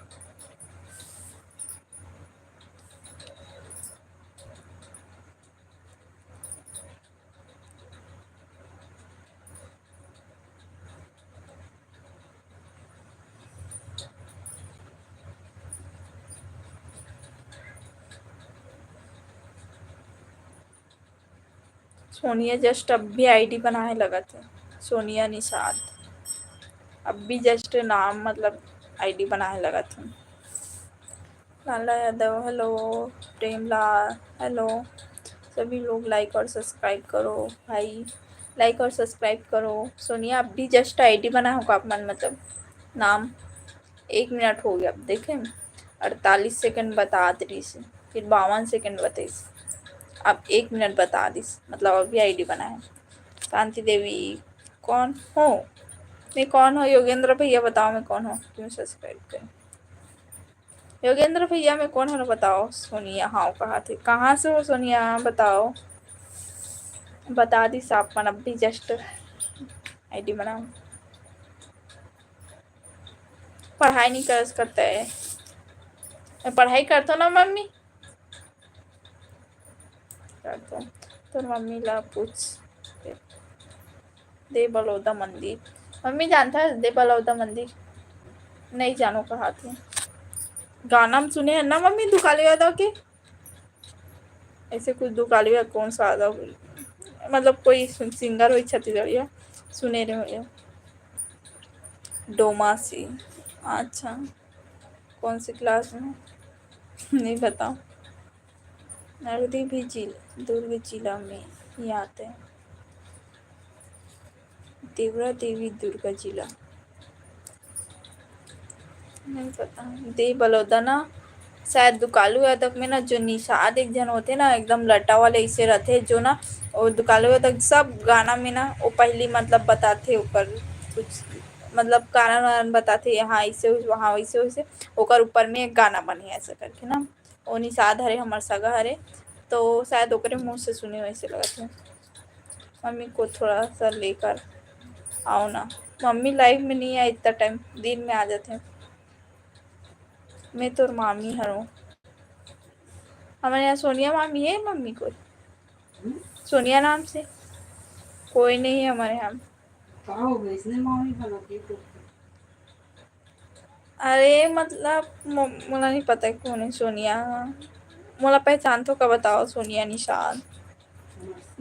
सोनिया जस्ट अब भी आईडी बनाए लगत है, सोनिया निषाद, अब भी जस्ट नाम, मतलब आईडी बनाए लगत है। लाला यादव, हेलो। प्रेमलाल, हेलो। सभी लोग लाइक और सब्सक्राइब करो भाई, लाइक और सब्सक्राइब करो। सोनिया, अब भी जस्ट आईडी बनाए हो का आप मन, मतलब नाम? एक मिनट हो गया, अब देखें, अड़तालीस सेकंड बतात रहिस, फिर बावन सेकंड बताइस, अब एक मिनट बता दिस, मतलब अभी आईडी बनाए। कांति देवी, कौन हो? मैं कौन हो? योगेंद्र भैया बताओ, मैं कौन हो? क्यों सब्सक्राइब करें? योगेंद्र भैया, मैं कौन हो बताओ? सोनिया, हाँ, कहा थे, कहाँ से हो सोनिया, बताओ। बता दी साफ मन, अभी जस्ट आईडी बनाओ। पढ़ाई नहीं कर सकता है। मैं पढ़ाई करता ना मम्मी। कर दो। तोर मम्मी ला पूछ। दे बलौदा मंदिर। मम्मी जानता है दे बलौदा मंदिर? नहीं जानो कहा थे। गाना में सुने हैं ना मम्मी दुकालू यादव के? ऐसे कुछ दुकालू या कौन सा यादव? मतलब कोई सिंगर हो छत्तीसगढ़िया सुने रहे हो? डोमा सी। अच्छा, कौन सी क्लास में? नहीं बताओ। नगदी भी जिल-, दुर्ग जिला में ही आते हैं। देवरा देवी दुर्गा जिला। नहीं पता। दे बलौदा ना, शायद दुकालू यादव में ना जो निषाद एक जन होते ना, एकदम लटा वाले ऐसे रहते जो ना, वो दुकालू यादव सब गाना में ना वो पहली मतलब बताते ऊपर कुछ मतलब कारण वारण बताते, यहाँ ऐसे हुई, वहाँ वैसे हुई से, ओकर ऊपर में एक गाना बने ऐसा करके ना। वो निषाद हरे हमर सगा हरे, तो शायद ओकरे मुँह से सुने वैसे लगत है। मम्मी को थोड़ा सा लेकर आओ ना। मम्मी लाइव में नहीं आए इतना टाइम, दिन में आ जाते हैं। मैं तोर मामी हरो। हमारे यहाँ सोनिया मामी है मम्मी को? सोनिया नाम से कोई नहीं है हमारे यहाँ। का हो गई इसने मामी बना के तो? अरे मतलब मो-, मोला नहीं पता है कौन है सोनिया। मोला पहचान तो का बताओ सोनिया निषाद।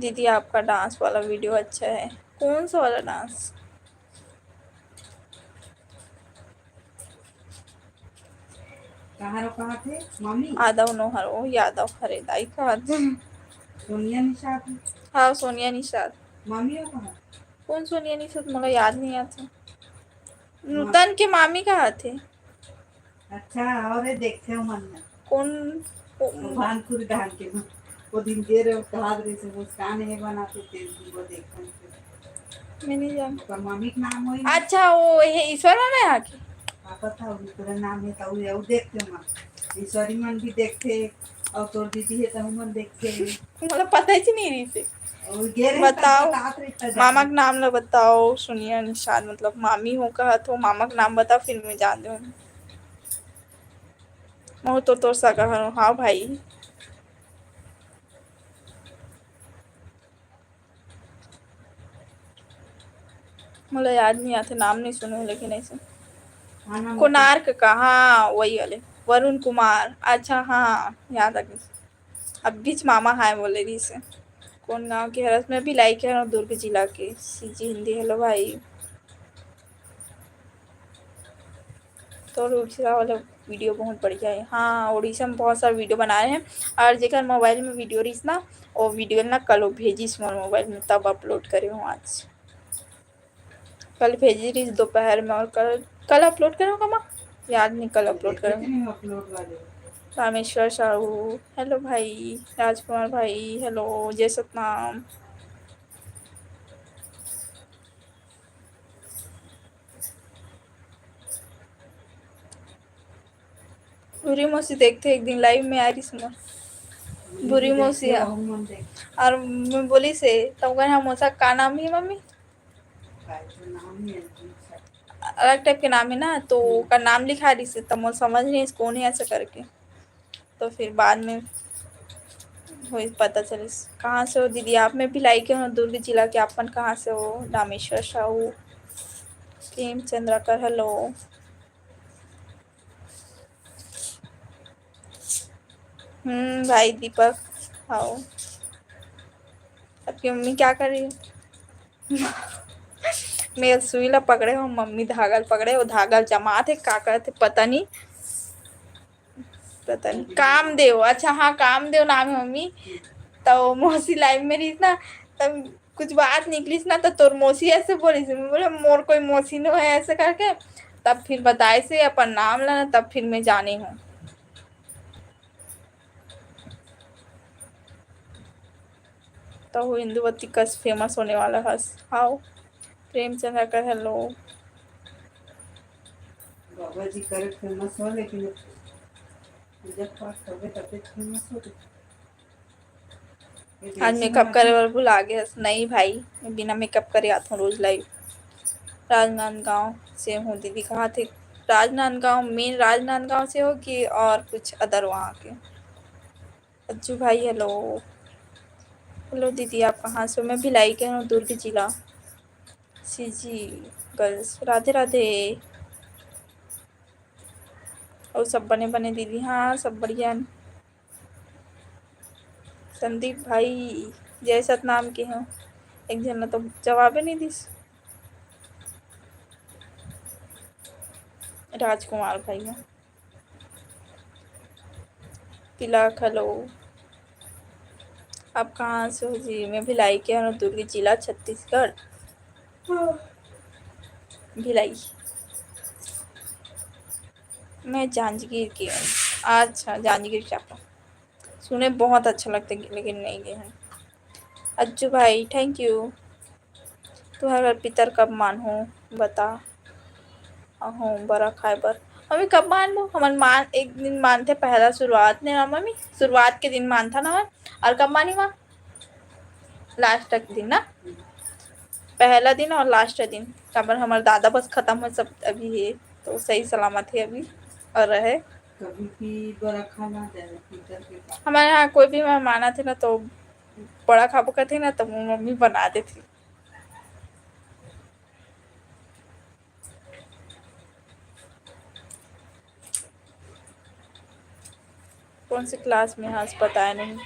दीदी आपका डांस वाला वीडियो अच्छा है। कौन सा वाला डांस? कहाँ रो कहाँ थे मामी? यादव नो हरो, यादव हरे दाई कहा थे। सोनिया निषाद। हाँ सोनिया निषाद। मामी हो कहाँ? कौन सोनिया निषाद? मोला याद नहीं आता। नूतन के मामी कहा थे। अच्छा, और ये देखते हो मन में। कौन? भानपुर धान के वो दिन दे रहे हो, कहा रहे से मुस्कान है बनाते तेल की वो देखते हैं। मैं नहीं जानती। पर मामी का नाम वही। अच्छा, वो ये ईश्वर मामा है आके। आपा था उनका नाम है तो वो देखते मन। ईश्वरी मन भी देखते और तोर दीदी है तो मन देखते। मोला पता ही नहीं रही से। बताओ, मामा के नाम ला बताओ, सोनिया निषाद, मतलब मामी हो कहा तो मामा के नाम बताओ, फिर मैं जान दूँ। मैं तो तोर सगा हूँ। हाँ भाई। मोला याद नहीं आते, नाम नहीं सुने, लेकिन ऐसे हाँ, नाम कोणार्क का, हाँ, वही वाले, वरुण कुमार। अच्छा, हाँ, याद आ गई। अब बीच मामा हाय बोले रही से। कौन गांव के हरस? मैं भी लाइक है दुर्ग जिला के। सीजी हिंदी, हेलो भाई। तो उड़ीसा वाला वीडियो बहुत बढ़िया है। हाँ, उड़ीसा में बहुत सारा वीडियो बना रहे हैं। और जेकर मोबाइल में वीडियो रहीस ना, वो वीडियो ना कल वो भेजिस मोर मोबाइल में, तब अपलोड करे हूँ आज। कल भेजी रहीस दोपहर में और कल, कल अपलोड करे हूँ का माँ? याद नहीं, कल अपलोड करे हूँ। रामेश्वर साहू, हेलो भाई। राजकुमार भाई, हेलो। जय सतनाम। बुरी मौसी देखते एक दिन लाइव में आ रही सुना। बुरी मौसी है। और मैं बोली से, तब कहे, "हाँ, मौसा का नाम है मम्मी?" अलग टाइप के नाम है ना, तो ओकर नाम लिखा रही से, तब मोर समझ नहीं कौन है ऐसा करके। तो फिर बाद में वही पता चलिस। कहाँ से हो दीदी आप? मैं भिलाई के हूँ, दुर्ग जिला के। आप मन कहाँ से हो? रामेश्वर साहू, प्रेम चंद्राकर, हेलो। हम्म, भाई दीपक, आओ। आपकी मम्मी क्या कर रही है? मैं सुई ला पकड़े हो, मम्मी धागा ल पकड़े हो, धागा ल जमात है, का करत है पता नहीं। पता नहीं, कामदेव, अच्छा हाँ, कामदेव नाम है मम्मी। तो मौसी लाइव में रहीस ना, तब कुछ बात निकलिस ना, तो तोर मौसी ऐसे बोलिस, मैं बोले, "मोर कोई मौसी नो है," ऐसे करके। तब फिर बताए से अपन नाम ला ना, तब फिर मैं जाने हूँ। तो वो इंदुवती कस famous होने वाला हस। हाउ प्रेमचंद आकर, hello। बाबा जी करे famous हो, लेकिन पूजा पाठ करबे तबे famous हो। आज makeup करे बर भुला गे हस। नहीं भाई, मैं बिना makeup करे आथों रोज live। राजनांदगांव से हूँ दीदी। कहाँ थे? राजनांदगांव, main राजनांदगांव से हो कि और कुछ other वहाँ के? अज्जू भाई, hello। Hello दीदी, आप कहाँ से हो? मैं भिलाई के हूँ, दुर्ग जिला। CG girls, Radhe Radhe. और सब बने बने दीदी? हाँ, सब बढ़िया। संदीप भाई, जय सतनाम के हो। एक झन ला तो जवाबे नहीं दिस। राजकुमार भाई ह। तिलक, hello। आप कहाँ से हो जी? मैं भिलाई के हूँ, दुर्ग जिला, छत्तीसगढ़। भिलाई। मैं जांजगीर की हूँ। अच्छा, जांजगीर चांपा। सुने बहुत अच्छा लगता है, लेकिन नहीं गए हैं। अज्जू भाई, thank you। तुम्हारे घर पितर कब मान हो, बता। अहो, बरा खाए बर। मम्मी, कब मान लो? हमन मान, एक दिन मानथे, पहला शुरुआत ने ना मम्मी, शुरुआत के दिन मानथा ना हमन। और कब मानी माँ? Last के दिन ना, पहला दिन और last दिन। काबर हमर दादा बस खत्म हो, सब अभी है, तो सही सलामत है अभी और रहे। कभी भी बड़ा खाना जाए, पितर के पास। हमारे यहाँ कोई भी मेहमान आथे ना, तो बड़ा खाबो कहथे ना, तो मम्मी बना देथे। कौन से class में हस, बताया नहीं।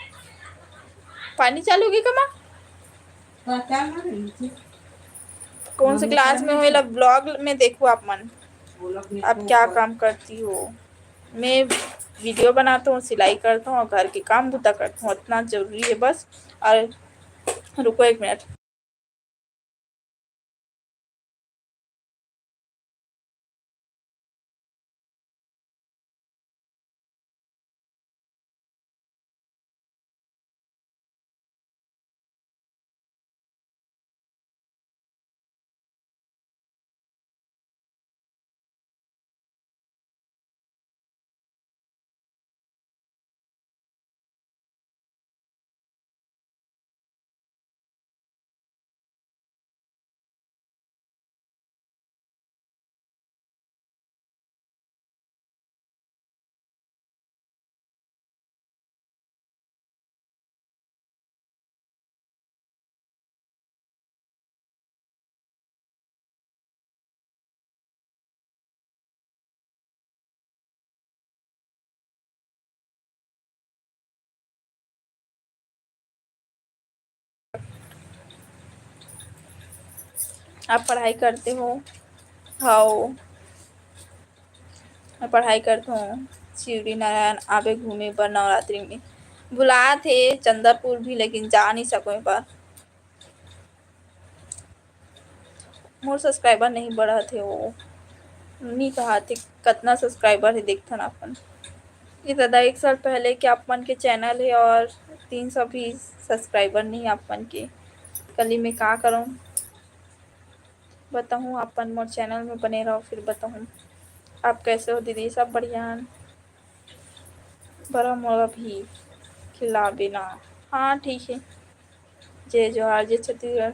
पानी चालू होगे का माँ? हाँ, चालू है नीचे। कौन से class में हो, एला vlog में देखो आप मन। Vlog में आप तो क्या कर- काम करती हो? मैं video बनाता हूँ, सिलाई करता हूँ और घर के काम बूता करता हूँ, उतना जरूरी है बस। और रुको एक मिनट। आप पढ़ाई करते हो? हाओ, मैं पढ़ाई करत हूँ। शिवरी नारायण आबे घूमे बर नवरात्रि में। बुलात हे चंदरपुर भी, लेकिन जा नहीं सको ए बार। मोर subscriber नहीं बढ़त हे, वो नहीं कहा थे कतना subscriber है, देखथन अपन। ये दादा एक साल पहले के आप मन के channel है और तीन सौ भी subscriber नहीं आप मन के। कली में का करूँ बताहूँ, आप मन मोर channel में बने रहो फिर बताहूँ। आप कैसे हो दीदी? सब बढ़िया हैं। बरा मोला भी खिलाबे ना। हाँ, ठीक है। जय जोहार, जय छत्तीसगढ़,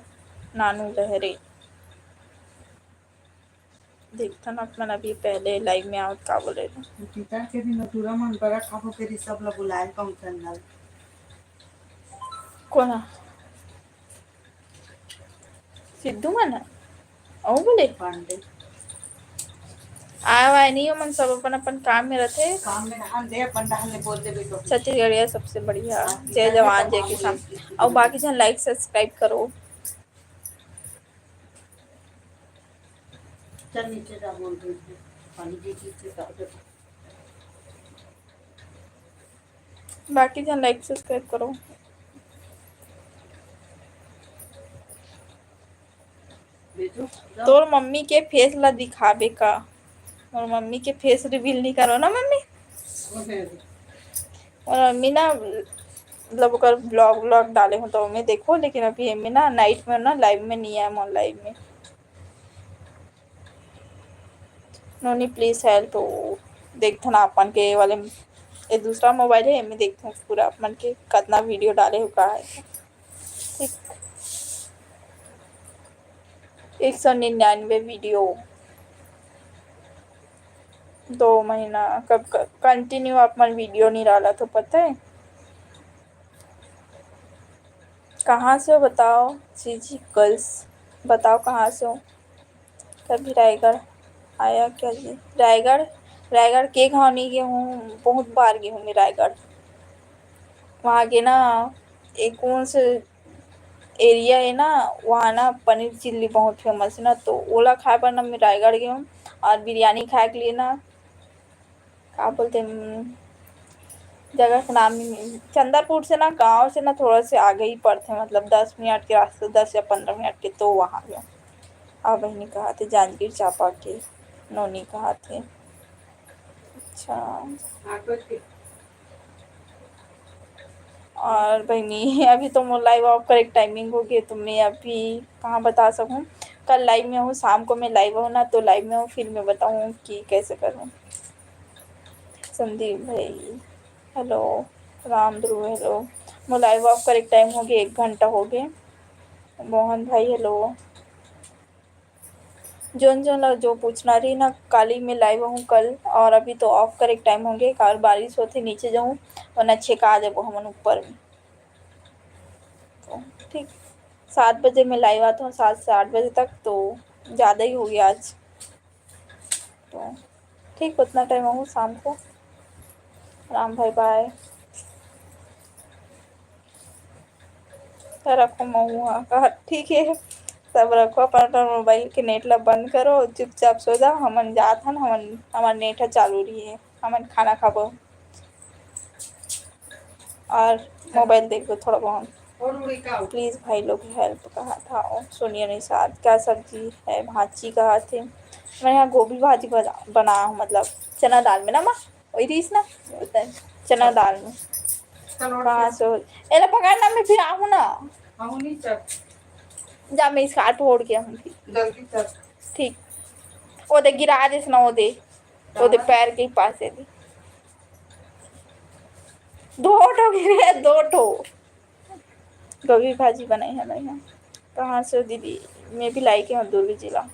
नानू लहरे। देखथन आप मन अभी पहले live में आवत का बोले रहे। पितर के दिन टूरा मन बरा खाबो के दिन सब ला बुलाए कहूँ चंदन। कोन हा? सिद्धू मन ह? अउ बोले? पांडे। आए वाए नहीं, ओमन सब अपन अपन काम में रथे। काम में रहन दे, अपन डहर ले बोल देबे तो। छत्तीसगढ़िया सबसे बढ़िया। हाँ, जय जवान, जय किसान। अउ बाकी झन like subscribe करो। चल नीचे जा, बोल दे। पानी की चीज से कर दे। बाकी झन like subscribe करो। बेटू, जा। तोर मम्मी के face ला दिखाबे का? मोर मम्मी के face reveal नहीं करो ना मम्मी। ओके। मोर मम्मी ना मतलब ओकर vlog vlog डाले हूँ तो ओमे देखो, लेकिन अभी एमे ना night में ना live में नहीं आए मोर live में। नोनी please help। देखथन आप मन के वाले, ये दूसरा mobile है, एमे देखथन पूरा आप मन के कतना video डाले हो का है। ठीक, एक सौ निन्यानवे video, दो महीना कब क-, continue आप मन video नहीं डाला तो पता है। कहाँ से हो बताओ? जी जी girls, बताओ कहाँ से हो? कभी रायगढ़ आया क्या जी? रायगढ़, रायगढ़ के घाव नहीं गए हूँ, बहुत बार गए हूँ मैं रायगढ़। वहाँ के ना एक कौन से area है ना, वहाँ ना पनीर चिल्ली बहुत famous है ना, तो ओला खाए बर ना मैं रायगढ़ गए हूँ। और बिरयानी खाए के लिए ना, का बोलते हैं, जगह का नाम ही नहीं, चंदरपुर से ना, गांव से ना थोड़ा से आगे ही पड़ते, मतलब दस मिनट के रास्ते, दस या पंद्रह मिनट के, तो वहाँ गए। अब बहिनी कहा थे जांजगीर चांपा के, नोनी कहा थे। अच्छा, और बहिनी अभी तो मोर live off करे के timing हो गए, तो मैं अभी कहाँ बता सकूँ। कल live में हूँ, शाम को मैं live हूँ ना, तो live में हूँ, फिर मैं बताऊँ कि कैसे करूँ। संदीप भाई hello, राम ध्रुव hello। मोर live off करे के time हो गए, एक घंटा हो गए। मोहन भाई hello। जोन जोन ला जो पूछना रही ना, काली मैं live हूँ कल, और अभी तो off करे के time हो गए, काबर बारिश होथे, नीचे जाऊँ वरना छेका देबो हमन ऊपर में। तो ठीक, सात बजे मैं live आता हूँ, सात से आठ बजे तक, तो ज़्यादा ही हो गया आज। तो ठीक, उतना time आहूँ शाम को। राम भाई bye। रखो महुआ का, ठीक है, सब रखो अपन अपन mobile के net ला बंद करो, चुपचाप सो जाओ। हमन जात हन, हमन, हमार net ह चालू रही है, हमन खाना खाबो और mobile देखबो थोड़ा बहुत। Please भाई लोग help कहा था। और सोनिया निषाद क्या सब्जी है, भाजी कहा थे। मैं यहाँ गोभी भाजी बना, बना हूँ, मतलब चना दाल में ना माँ, वही रहीस ना, चना दाल में। कहाँ से हो? एला पकड़ ना, मैं फिर आहूँ ना। जा, मैं scarf ओढ़ के आहूँ फिर। ठीक। ओ दे, गिरा देस ना, ओ दे। ओ दे, पैर के पास है दे। दो ठो गिरे, दो ठो। गोभी भाजी बनाई है भाई। कहाँ से हो दीदी? मैं भी लाई के हूँ दुर्ग जिला।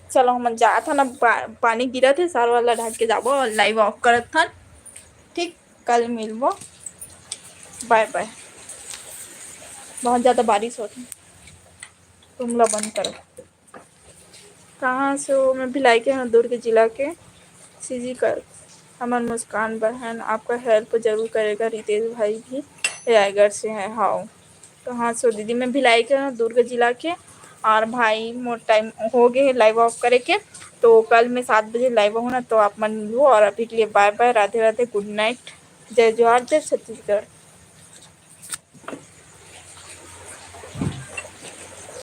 चलो, हमन जात हन, अब पा-, पानी गिरत हे, सार वाला ढाक के जाबो और live off करत हन। ठीक, कल मिलबो, bye bye। बहुत ज़्यादा बारिश होत हे, तुम ला बंद करो। कहाँ से हो? मैं भिलाई के हूँ, दुर्ग जिला के। सीजी कर हमर मुस्कान बहन आपका help जरूर करेगा। रितेश भाई भी रायगढ़ से है। हाँ, कहाँ से हो दीदी? मैं भिलाई के हूँ, दुर्ग जिला के। और भाई मोर time हो गए है live off करे के, तो कल मैं सात बजे live हूँ ना, तो आप मन मिलू। और अभी के लिए bye bye, Radhe Radhe, good night, जय जोहार, जय छत्तीसगढ़।